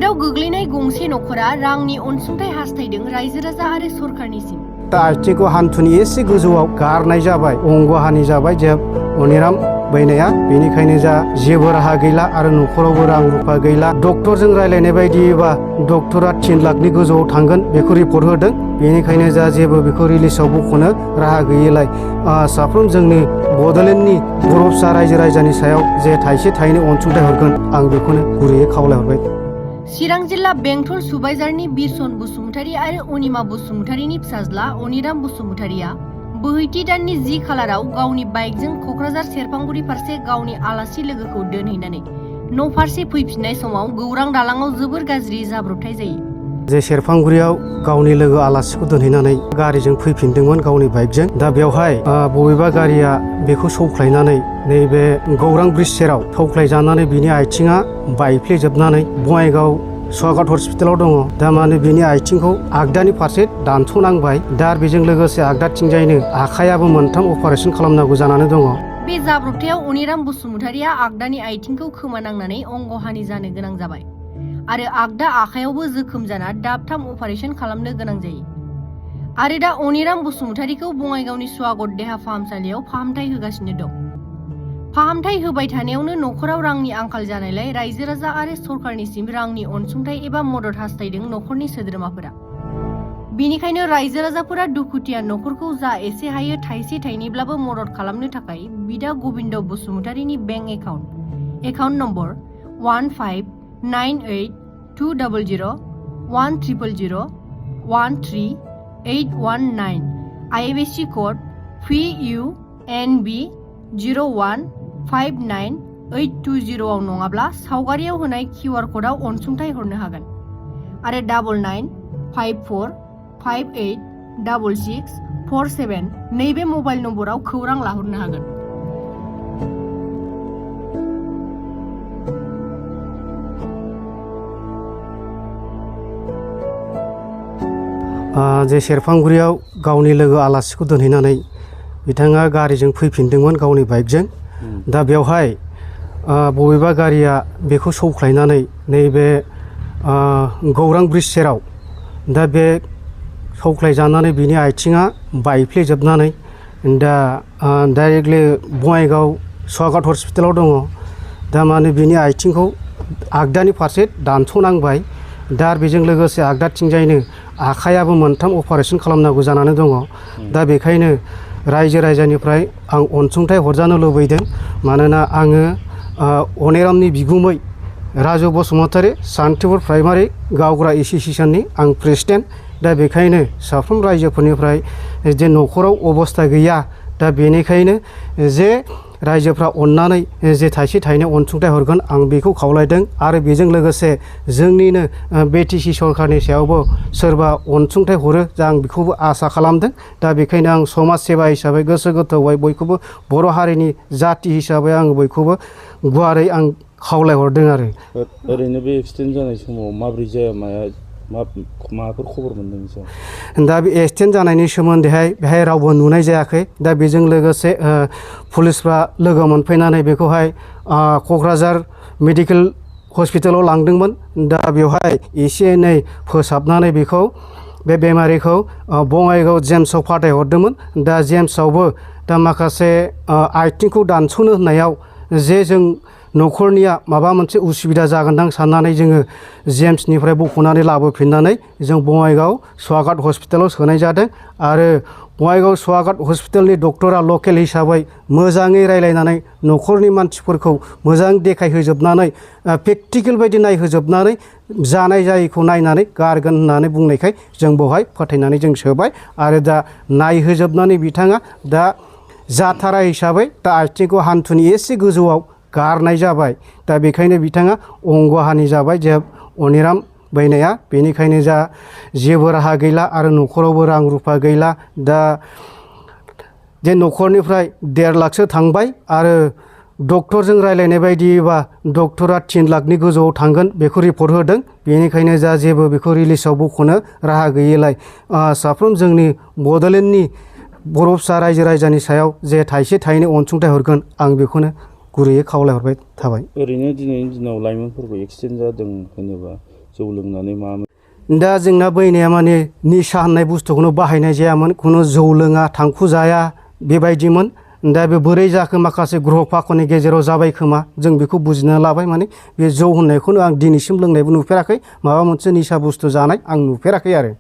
खैफोदाव गोग्लैनाय गंसे नख'रा रांनि अनसुंथाइ हास्थायदों रायजो राजा आरो सरकारनिसिम। दा आथिंखौ हान्थुनि एसे गोजौआव गारनाय जाबाय, अंग हानि जाबाय जे अनिराम बैनाया, बेनिखायनो जा जेबो राहा गैला आरो न'खरावबो रां रुफा गैला। डक्टरजों रायलायनाय बायदिबा डक्टरा 3 लाखनि गोजौआव थांगोन बेखौ रिपर्ट होदों, बेनिखायनो जा जेबो बेखौ रिलिजआव बख'नो राहा गैयैलाय साफ्रोम जोंनि बड'लेण्डनि बर' फिसा रायजो राजानि सायाव जे थाइसे थाइनै अनसुंथाइ हरगोन आं बेखौनो गुरैयै खावलायहरबाय। चिरां जिल्ला बेंटल सुबाइजारनि बिरसन बसुमतारी आरो अनिमा बसुमतारीनि फिसाज्ला अनिराम बसुमतारीया बोहैथि दाननि 10 खालाराव गावनि बाइकजों क'क्राझार सेरफांगुरि फारसे गावनि आलासि लोगोखौ दोनहैनानै न' फारसे फैफिननाय समाव गौरां दालाङाव जोबोर गाज्रि जाब्रबथाय जायो। जे सेरफांगुरियाव गावनि लोगो आलासिखौ दोनहैनानै गारिजों फैफिनदोंमोन गावनि बाइकजों। दा बेवहाय बबेबा गारिया बेखौ सौख्लायनानै नैबे गौरां ब्रिज सेराव सौख्लायजानानै बिनि आथिङा बायफ्लेजोबनानै बङाइगाव स्वागत हस्पिटालाव दङ। दा माने बिनि आथिंखौ आगदानि फारसे दानस'नांबाय, दा बेजों लोगोसे आगदाथिंजायनो आखायाबो मोनथाम अपारेसन खालामनांगौ जानानै दङ। बे जाब्रबथायाव अनिराम बसुमतारीया आगदानि आथिंखौ खोमानांनानै अंग हानि जानो गोनां जाबाय आरो आगदा आखायावबो जोखोम जाना दाबथाम अपारेसन खालामनो गोनां जायो। आरो दा अनिराम बसुमतारीखौ बङाइगावनि स्वागत देहा फाहामसालियाव फाहामथाय होगासिनो दं। फाहामथाय होबाय थानायावनो न'खराव रांनि आंखाल जानायलाय रायजो राजा आरो सरकारनिसिम रांनि अनसुंथाइ एबा मदद हास्थायदों न'खरनि सोद्रोमाफोरा। बेनिखायनो रायजो राजाफोरा दुखुथिया न'खरखौ जा एसे हायो थाइसे थाइनैब्लाबो मदद खालामनो थाखाय बिदा गबिन्द बसुमतारीनि bank account number 1598200100131819 IFSC code PUNB 0159820 आव नङाब्ला सावगारियाव होनाय QR कोडआव अनसुंथाइ हरनो हागोन आरो 9954586647 नैबे मबाइल नम्बराव खौरां लाहरनो हागोन। जे सेरफांगुरियाव गावनि लोगो आलासिखौ दोनहैनानै बिथाङा गारिजों फैफिनदोंमोन गावनि बाइकजों। दा बेवहाय बबेबा गारिया बेखौ सौख्लायनानै नैबे गौरां ब्रिज सेराव दा बे सौख्लायजानानै बिनि आथिङा बायफ्लेजोबनानै दा डाइरेक्टलि बङाइगाव स्वागत हस्पिटालाव दङ। दा माने बिनि आथिंखौ आगदानि फारसे दानस'नांबाय, दा बेजों लोगोसे आगदाथिंजायनो आखायाबो मोनथाम अपारेसन खालामनांगौ जानानै दङ। दा बेखायनो रायजो राजानिफ्राय आं अनसुंथाइ हरजानो लुबैदों, मानोना आङो अनिरामनि बिगुमै राजु बसुमतारी सान्तिपुर प्राइमारि गावग्रा एस'सिएशननि आं प्रेसिडेन्ट। दा बेखायनो साफ्रोम रायजोफोरनिफ्राय जे न'खराव अबस्था गैया, दा बेनिखायनो जे रायजोफ्रा अननानै जे थाइसे थाइनै अनसुंथाइ हरगोन आं बेखौ खावलायदों। आरो बेजों लोगोसे जोंनिनो BTC सरकारनि सायावबो सोरबा अनसुंथाइ हरो जा आं बेखौबो आसा खालामदों। दा बेखायनो आं समाज सेबा हिसाबै गोसो गोथौयै बयखौबो बर' हारिनि जाथि हिसाबै आं बयखौबो गुवारै आं खावलायहरदों। आरो ओरैनो बे एक्सिडेन्ट जानाय समाव माब्रै जाया माबाफोर खबर मोनदों सार? दा बे एक्सिडेन्ट जानायनि सोमोन्दैहाय बेहाय रावबो नुनाय जायाखै। दा बेजों लोगोसे पुलिसफ्रा लोगो मोनफैनानै बेखौहाय क'क्राझार मेडिकेल हस्पिटालाव लांदोंमोन। दा बेवहाय एसे एनै फोसाबनानै बेखौ बे बेमारिखौ बङाइगाव जेम्सआव फाथायहरदोंमोन। दा जेम्सआवबो दा माखासे आथिंखौ दानस'नो होननायाव जे जों न'खरनिया माबा मोनसे उसुबिदा जागोनदां साननानै जोङो जेम्सनिफ्राय बख'नानै लाबोफिननानै जों बङाइगाव स्वागत हस्पिटालाव सोनाय जादों। आरो बङाइगाव स्वागत हस्पिटालनि डक्टरा लकेल हिसाबै मोजाङै रायलायनानै न'खरनि मानसिफोरखौ मोजां देखायहोजोबनानै प्रेक्टिकेल बायदि नायहोजोबनानै जानाय जायैखौ नायनानै गारगोन होननानै बुंनायखाय जों बेवहाय फोथायनानै जों सोबाय। आरो दा नायहोजोबनानै बिथाङा दा जाथारा हिसाबै दा आथिंखौ हान्थुनि एसे गोजौआव गारनाय जाबाय। दा बेखायनो बिथाङा अंग हानि जाबाय जे अनिराम बैनाया, बेनिखायनो जा जेबो राहा गैला आरो न'खरावबो रां रुफा गैला। दा जे न'खरनिफ्राय 1.5 लाखसो थांबाय आरो डक्टरजों रायलायनाय बायदिबा डक्टरा 3 लाखनि गोजौआव थांगोन बेखौ रिपर्ट होदों, बेनिखायनो जा जेबो बेखौ रिलिजआव बख'नो राहा गैयैलाय साफ्रोम जोंनि बड'लेण्डनि बर' फिसा रायजो राजानि सायाव जे थाइसे थाइनै अनसुंथाइ हरगोन आं बेखौनो गुरैयै खावलायहरबाय थाबाय। ओरैनो दिनैनि दिनाव लाइमोनफोरखौ एक्सिडेन्ट जादों होनोबा जौ लोंनानै मामोन? दा जोंना बैनाया माने निसा होननाय बुस्थुखौनो बाहायनाय जायामोन, खुनु जौ लोङा थांखु जाया बेबायदिमोन। दा बे बोरै जाखो माखासे ग्रह फाखनि गेजेराव जाबाय खोमा जों बेखौ बुजिना लाबाय। माने बे जौ होननायखौनो आं दिनैसिम लोंनायबो नुफेराखै, माबा मोनसे निसा बुस्थु जानाय आं नुफेराखै आरो।